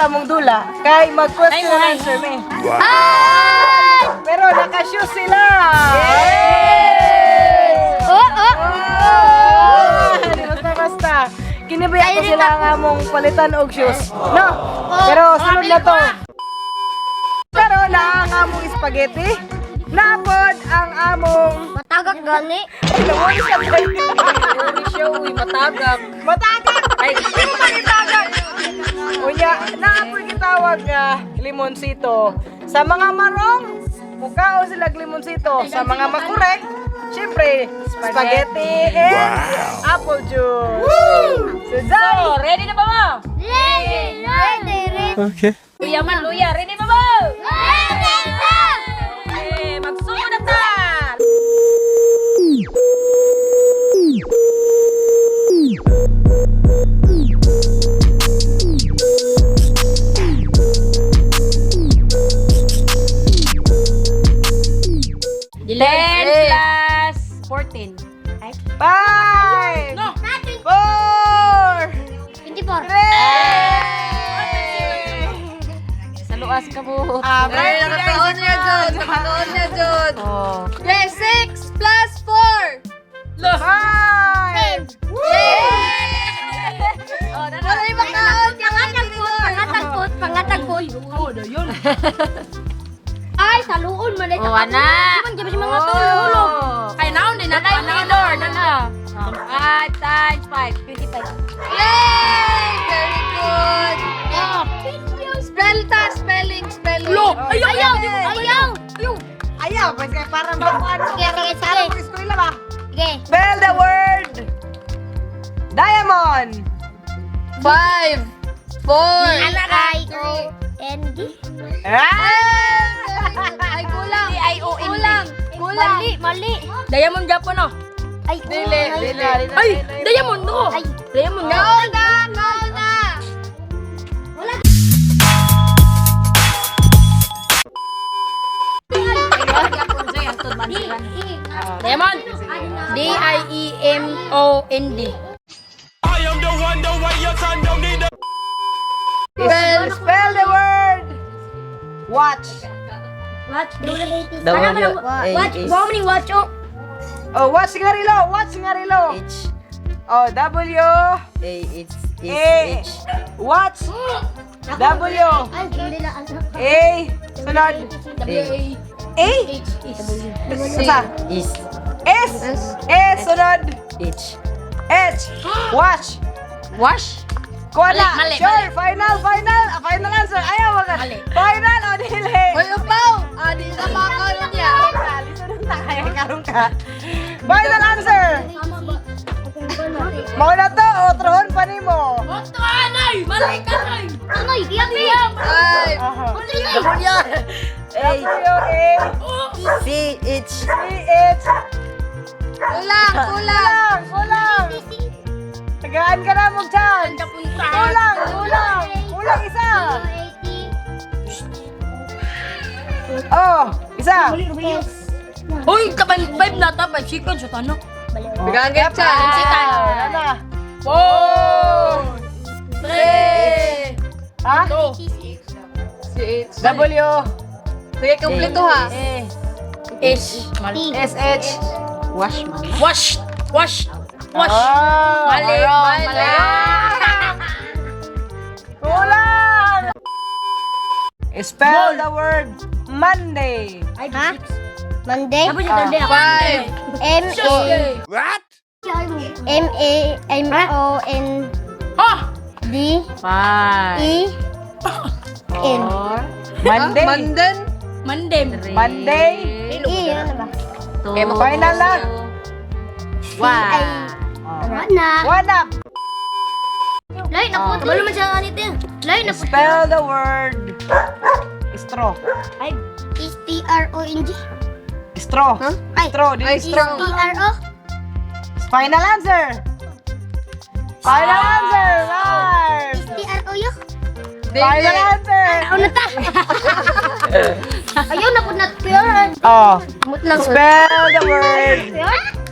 sa among dula kay mag-question and answer mi. Ay! Pero naka-shoes sila. Oh, oh! Oh! Basta basta. Kinibi ako sila ang among palitan og shoes. No. Pero sunod na to. Pero na ang among spaghetti. Napod ang among Matagak gani. Ay, siya tayo. Siya, uy, matagak. Matagak! Ay, sino man itagak? Unya, naapoy gitawag nga limonsito. Sa mga marong, mukao sila limonsito. Sa mga makurek, syempre, spaghetti and apple juice. So, Zay, So, ready na ba mo? Ready, ready, ready. Okay. Luya man, luya. Ready ba mo? Ready na! Eh, magsumo na ta! 10 plus 14. 5, 4, 24. 3, Sa luas ka buhok. Ah, right, Nakataon niya, Jod. Nakataon niya, Jod. Oh. Okay, 6 plus 4. 5, Oh, na Wala yung makaon. Pangatagpot, pangatagpot, pangatagpot. Oh, yun. Ay, saluon man Oh, ana. Man, gabi mga tulog. Kay naon din na na na na. 5 times 5. 25. Yay! Very good. Spell ta, spelling, spelling. Lo! Ayaw! Ayaw! Ayaw! Ayaw, pues kaya para makuha Sige, sige, sige. Para mag-eskwela ba? Sige. Spell the word diamond. 5, 4, I-O-N-D. Ah! Ay, kulang. D-I-O-N-D. Kulang. Kulang. Mali, mali. Diamond Japon oh. Ay, Dili, ay, dili. Ay, diamond no. Ay. Diamond Go no. na, go na. Wala. Diamond. D I E M O N D. I am the one, the way your son don't need a Spell, spell the word watch. Watch. Watch. Watch. Watch. Watch. Oh. Oh, watch nga rilo, watch nga rilo. H Oh, W A H A H H Watch. W Ay, hindi na ano. A sunod A A Sa S S S sunod H H Watch. Wash. Kuha na. Mali, mali, Sure, final, final. Ah, final answer. Ayaw, wag. Mali. Final o dili. Uy, upaw. Ah, di na makaon niya. Lisunod na kaya karon ka. Final answer. Mao na to, otrohon pa nimo. Otro anay, mali ka nay. Ano, iyak iyak. 5, Aha. W A W A C H C H. Kulang, kulang. Kulang, kulang. Tagaan ka na mo chance. Kulang, kulang. Kulang isa. Oh, isa. Uy, kapan 5 na ta, 5 seconds sa tanong. Bigang get chance. Wala na. 4 3 Ha? 2 C H. W Sige, kompleto ha. A S S H. Wash man. Wash. Wash. Wash. Ah, Mali. Wrong. Mali. Kulang. Spell the word Monday. Ha? Monday? 5, M A What? M A M O N Ha! D 5 E N Monday. Manden. Mandem. Monday. E ano ba? 2 Final na. 1 Wala. One up. Lay na po. Kabalo man siya anit eh. Lay na po. Spell the word straw. Ay, S T R O N G. Straw. Ay, Straw. Di Ay, S strong. T R O. Final answer. Final answer. Five. S T R O U. Final answer. Ano ta? Ayaw na po na pure. Oh. Mut lang. Spell the word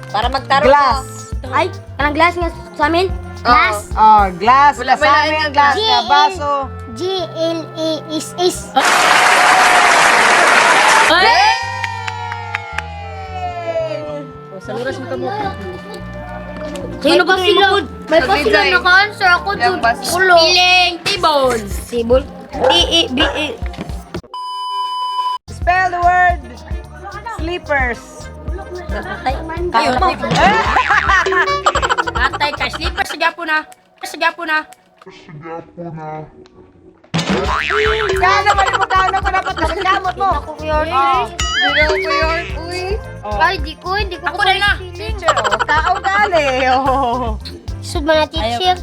Para magtaro glass. Ay, kanang glass nga sa amin. Glass. Oh, glass. Wala, Wala may lain glass nga nga glass. baso. G G L A S S. Sino ba sila? May pa sila naka-answer ako Yung bas. Piling tibon. Table. T E B E. Spell the word sleepers. Kayo mo. Atay ka sleeper sa Gapo na. Sa Gapo na. Kaya malimutan ko dapat nagkamot mo. Oh. Hindi ko yun. Uy. Ay, di ko, hindi ko. Ako na na. Teacher, oh. Tao gali. Oh. Sud mga teacher.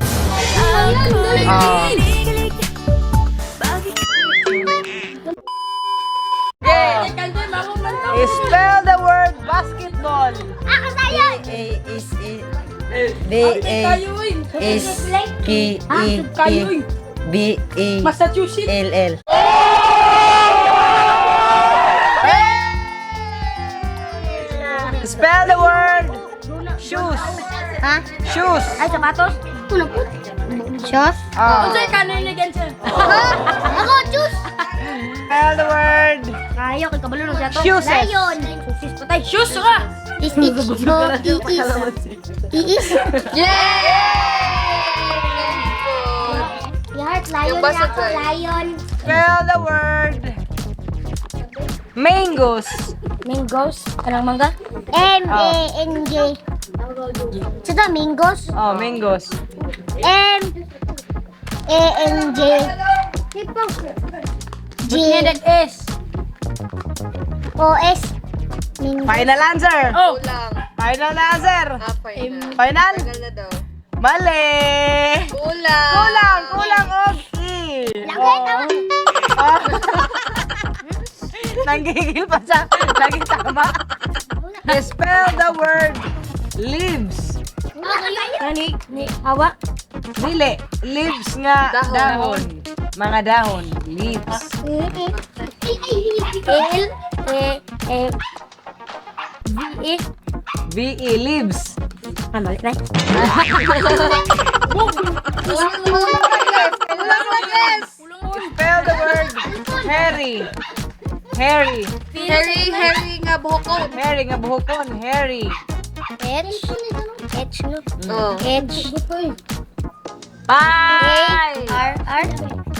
Oh. Okay. Spell the word basketball. Ako sa'yo! A S E B A S K E T B E Massachusetts. L L. Spell the word shoes. Ha? Shoes. Ay, sapatos? Ano po? Shoes? Oh. Unsay kanon ni ganyan? Ako, shoes! Spell the word Kayo, kay kabalo na siya to. Shoes. Lion. Shoes patay. Shoes ka. S H O E S. E S. Yay! Yart, lion Yung basa na ako, ko eh. lion. Spell the word mangoes. Mangoes? Anong mangga? M A N G. Sa to, mangoes? Oh, mangoes. M A N J G S. O S. Mango. Final answer. Oh. Kulang. Final answer. Ah, final. Final? Final na daw. Mali. Kulang. Kulang, kulang og E. Lagay, tama. Oh. Nanggigil pa siya. Lagi tama. Spell the word leaves. Ani, ni, awa. Dili. Leaves nga Dahon. dahon. Mga dahon. Leaves. L A A V E. V-E. Leaves. Ah, mali na. Kulang lang S. Spell the word hairy. Hairy. Harry, Harry nga buhokon. Hairy nga buhokon. Hairy. H H no. Oh. H Bye. R R.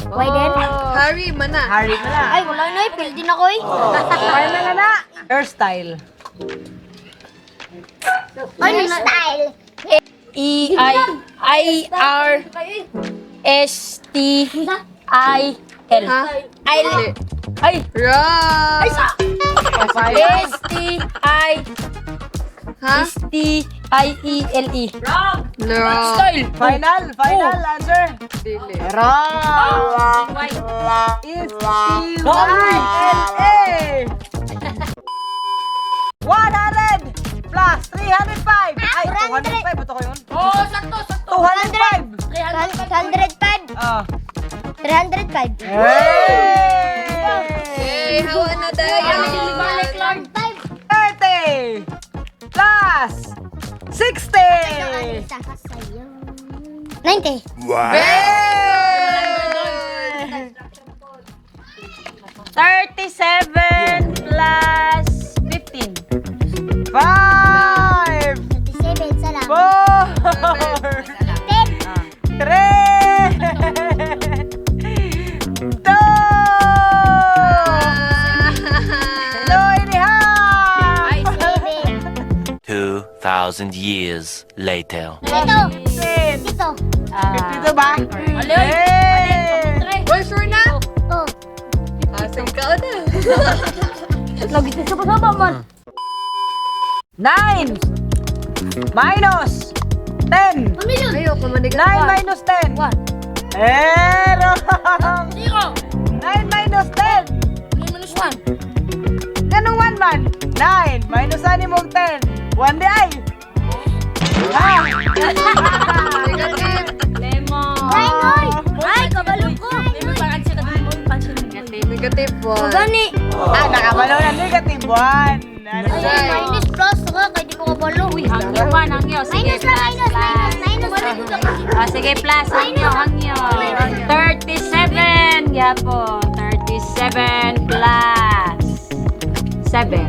Y then. Harry, mana. Harry mo na. Ay, wala na eh. Pil din ako eh. Final na na. Hairstyle. Ano style? E I I R S T I L. Ha? I Ay, Wrong. Oh, final. S T I Ha? S T I E L E. Wrong. Style. Final. Final answer. Dili. Wrong. Is T Y L A. 100 plus 305. Ay, 205. Bato ko yun? Oh, sakto, sakto. 205. 105. Ah. 305. Hey! Yay, hawa na tayo. 30 plus 60. 90. Hey! 37 plus 15. 5, 37 sa lang. 4, 10. 3, 2, 2.5. 2,000 years later. Dito. 10. Dito. 52 ba? Mali. Hey! Boy, sure na? Oh. Ah, sige ka na. Lagi sa pasaba man. 9 minus 10. Ayoko, manigat. 9 minus 10. Eh, wrong. Zero. 9 minus 10. Nine minus one. Ganong 1 man? 9 minus ani mong 10. 1 di ay. Ha? Negative. Lemon. Ay, oy. Ay, kabalo ko. Lemon, parang siya lemon, pansin. Negative one. Gani. Ah, nakabalo na negative 1. Ano Ay. Minus plus ka, kaya di ko kabalo. Uy, hangyo man, hangyo. Sige, Minus lang, plus, minus, plus. minus, minus. Ah, sige, plus. Hangyo, hangyo. 37. gihapon. 37 plus 7.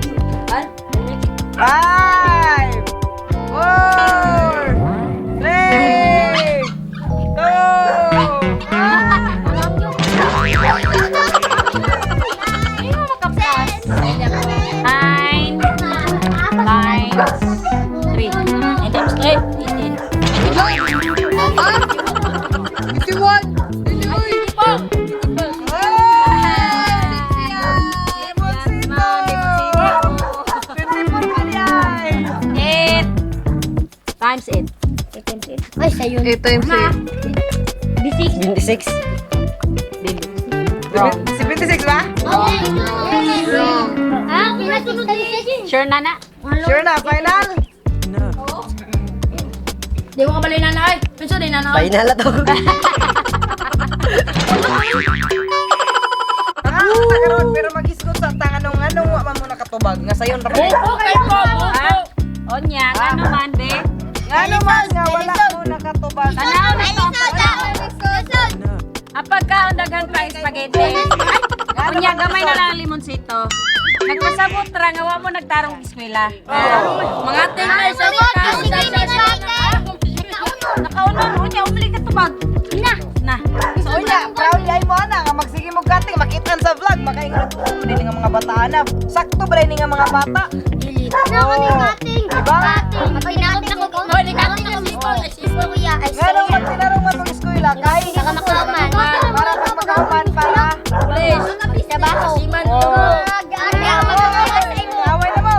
5, 4, 3, 2, Hindi mo makaplas. 9 times 3. 9 times 3. 18. 51. Dili, uy. Limoncito! 24 ka niya! 8 times 8. Ay, sa'yo. 8 times 8. 26. Wrong. 76 ba? Wrong. Ah, pinasunod. Sure na na? Sure na, final? Di mo kabalay na ay. Pinso din na na. Final na to. Ah, sa karon pero maghisgot sa tanganong anong wa man mo nakatubag nga sayon ra kay. Okay po. Onya, ano man be? Ngano man nga wala mo nakatubag. Tanaw na to. Ang pagkaon daghan pa spaghetti. Unya gamay na lang ang limonsito. Nagpasabot ra nga wa mo nagtarong eskwela. Mga 10 na sa Nakaunon unya umli ka tubag. Na. Na. So unya, proud ay mo ana nga magsige mo kating makitaan sa vlog makaingon ko din nga mga bata ana. Sakto ba ni nga mga bata? Ngano man tinarong man mong eskwela kay para pag makauman para Please. Oh. Away na mo.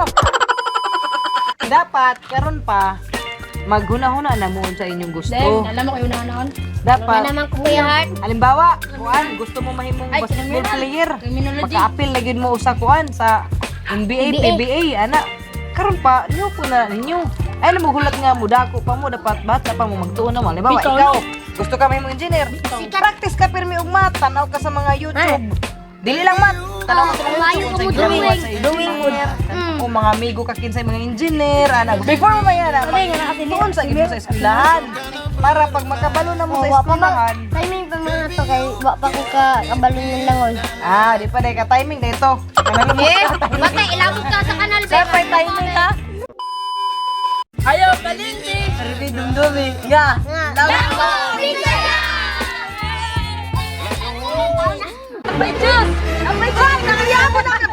Dapat karon pa maghuna-huna na mo sa inyong gusto. Alam mo kayo na naon. Dapat Halimbawa, Halimbawa, kuan, gusto mo mahimong Ay, basketball player. Criminology. Maka-appeal na gyud mo usa kuan sa NBA, PBA, ana. Karon pa, niyo ko na ninyo. Ay, alam mo, hulat nga mo, dako pa mo, dapat bata pa mo, magtuon na mo. Halimbawa, Bitaw, ikaw, gusto ka mahimong engineer. Practice ka pirmi og math, tanaw ka sa mga YouTube. Dili lang man, tanaw ka sa mga Layo YouTube. ka mo unsay ginagawa drawing. sa engineer, O mga amigo ka kinsay mga engineer, ana. Before mo mayara, tuon sa gyud mo sa eskwelahan. Para pag makabalo na mo sa eskwelahan, Timing pa mga to kay wa pa ko ka kabalo ng langoy. Ah, di pa ka timing na ito. Bata, ilabot ka sa kanal. Sa pa'y timing ha? Ayaw kalindi. Arbi dumdumi. Ya. May Diyos. Ay, nakayabot.